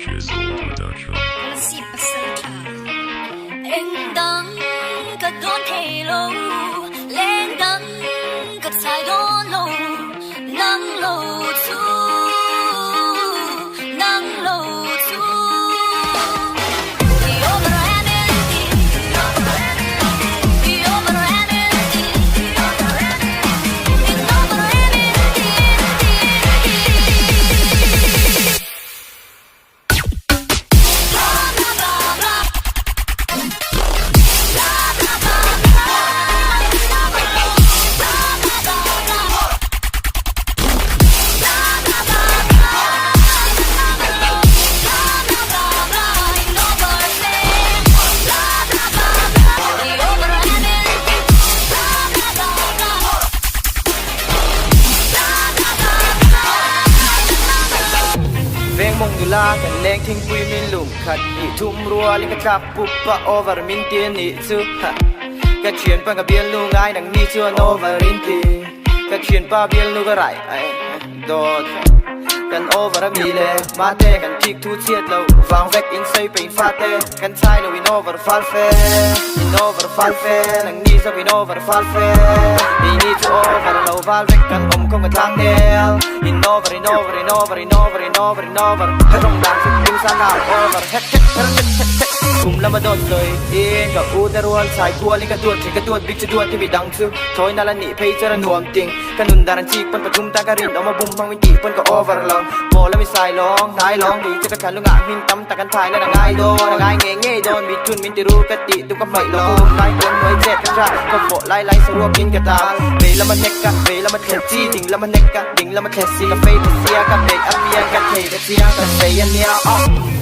Production. Kolasib pasaltha Engdang ka dawn thei lo, lengdang ka chai dawn lo, nang lo chu, nang lo chu. I over em in ti, i over em in ti, in over em in ti, ti, ti. Veng mawng nula kan leng thingpui min lum khat hnih thum rualin ka tlak pup a over min ti a nih chu ha Ka thianpa ka bialnu ngai nang ni chuan over in ti Ka thianpa bialnu ka rai dawt Kan over a mi le mate kan thik thu chhiat lo vang vek in sawi peih fate kan chhai lo in over fal fe in over fal fe nang ni zawk in over fal fe Ni ni chu over lo val vek kan awm khawng ka tlang nel In over in over in over in over in over in over He rawng dan chu hlim sang a over hek hek her hek hek hek Kum lama dawt sawi in ka u te rual chhai kual in ka duat thin ka duat bik chu duat hi midang chu thawi nal a nih phei chuan a nuam ting Ka nun dan an chik pawn pathum tan ka rinawm a bum hmang min tih pawn ka over lo Maw la mi sai lawng hnai lawng kei chu ka thla lungah hming tam tak an thai lan a ngai dawn a ngai ngei ngei dawn mi thun min ti ru ka tih tum ka hmaih lo ka hun lai pawn hnuai chet ka tha ka vawh lai lai saruak in ka ta Vei lama hnek ka vei lama thle chi ding lama hnek ka ding lama thle si ka fei ta sia ka beih a piang ka thei ta chiang ka sei a nia oh.